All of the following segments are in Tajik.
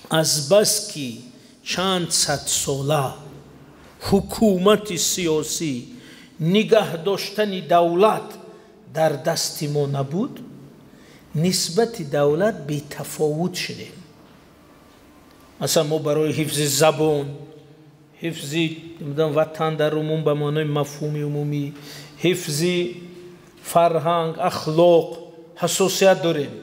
Аз бас ки чанд сад сола ҳукумати сиёсӣ нигаҳ доштани давлат дар дасти мо набуд, нисбати давлат бетафовут шудем. Масалан, мо барои ҳифзи забон, ҳифзи ватан дар умум ба маънои мафҳуми умумӣ, ҳифзи фарҳанг, ахлоқ ҳассосият дорем,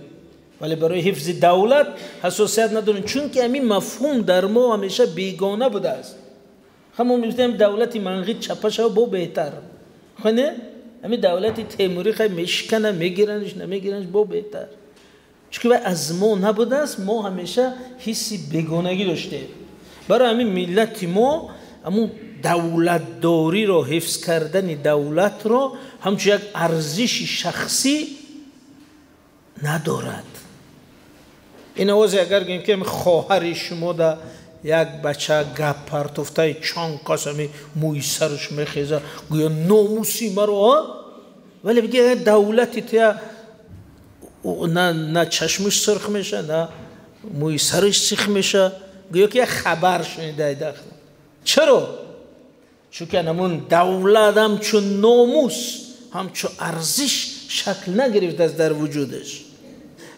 вале барои ҳифзи давлат ҳассосият надорем, чунки ҳамин мафҳум дар мо ҳамеша бегона будааст. Ҳамон мегуфтем давлати манғит чапа шава бо беҳтар, не? Ҳамин давлати Темурӣ хай мешикана, мегиранш, намегиранш, бо беҳтар, чунки вай аз мо набудааст. Мо ҳамеша ҳисси бегонагӣ доштем. Барои ҳамин миллати мо ҳамун давлатдориро, ҳифз кардани давлатро ҳамчун як арзиши шахсӣ надорад. Ин овозе агар гӯем, ки хоҳари шумо да як бача гап партофтаи, чанд кас ҳами мӯи сараш мехеза, гӯё номуси маро, вале биги давлати туя, на чашмаш сурх меша, на мӯи сараш сих меша, гӯё ки як хабар шунидай дахл. Чаро? Чунки ҳамун давлат ҳамчун номус, ҳамчун арзиш шакл нагирифтааст дар вуҷудаш.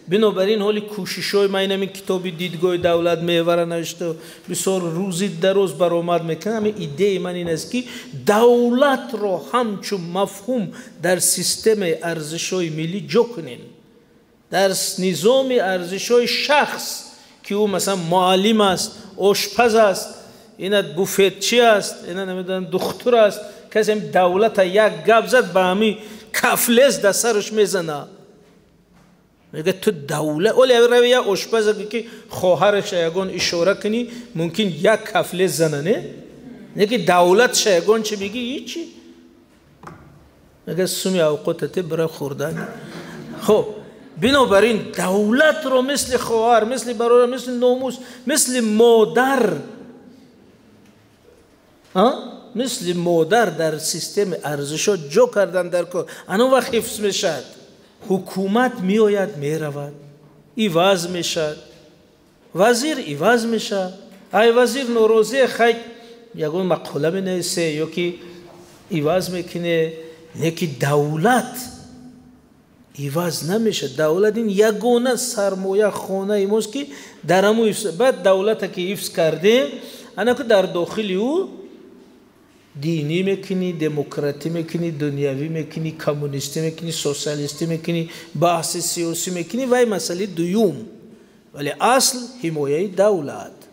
Бинобар ин ҳоли кӯшишҳои ман, ҳамин китоби «Дидгоҳи давлат» мевара навишта, бисёр рӯзи дароз баромад мекунам. Ҳамин идеяи ман ин аст, ки давлатро ҳамчун мафҳум дар системаи арзишҳои миллӣ ҷо кунем, дар низоми арзишҳои шахс, ки ӯ масалан муаллим аст, ошпаз аст, ина буфетчӣ аст, ина намедонам духтур аст. Касе давлата як гап зад, ба ҳамин кафлез дар сараш мезана, мегӯяд: «Ту давлат». Оле рави як ошпаза, ки хоҳараша ягон ишора кунӣ, мумкин як кафлез зана, не? Неки давлатша ягон чи бигӣ, ҳичи, мегӯяд: «Суми авқотате бира хӯрдани». Хоб, бинобар ин давлатро мисли хоҳар, мисли бародар, мисли номус, мисли модар, мисли модар дар системаи арзишҳо ҷо кардан дар кор. Ана вақт ҳифз мешавад. Ҳукумат меояд, меравад, иваз мешавад, вазир иваз мешавад. Ай вазир норозие, хай ягон мақола менависе ё ки иваз мекуне, не ки давлат иваз намешавад. Давлат ин ягона сармоя хонаи мост, ки дар ҳаму. Баъд давлата ки ҳифз кардем, анаку дар дохили ӯ динӣ мекунӣ, демократӣ мекунӣ, дунявӣ мекунӣ, коммунистӣ мекунӣ, социалистӣ мекунӣ, баҳси сиёсӣ мекунӣ, вай масъалаи дуюм, вале асл ҳимояи давлат.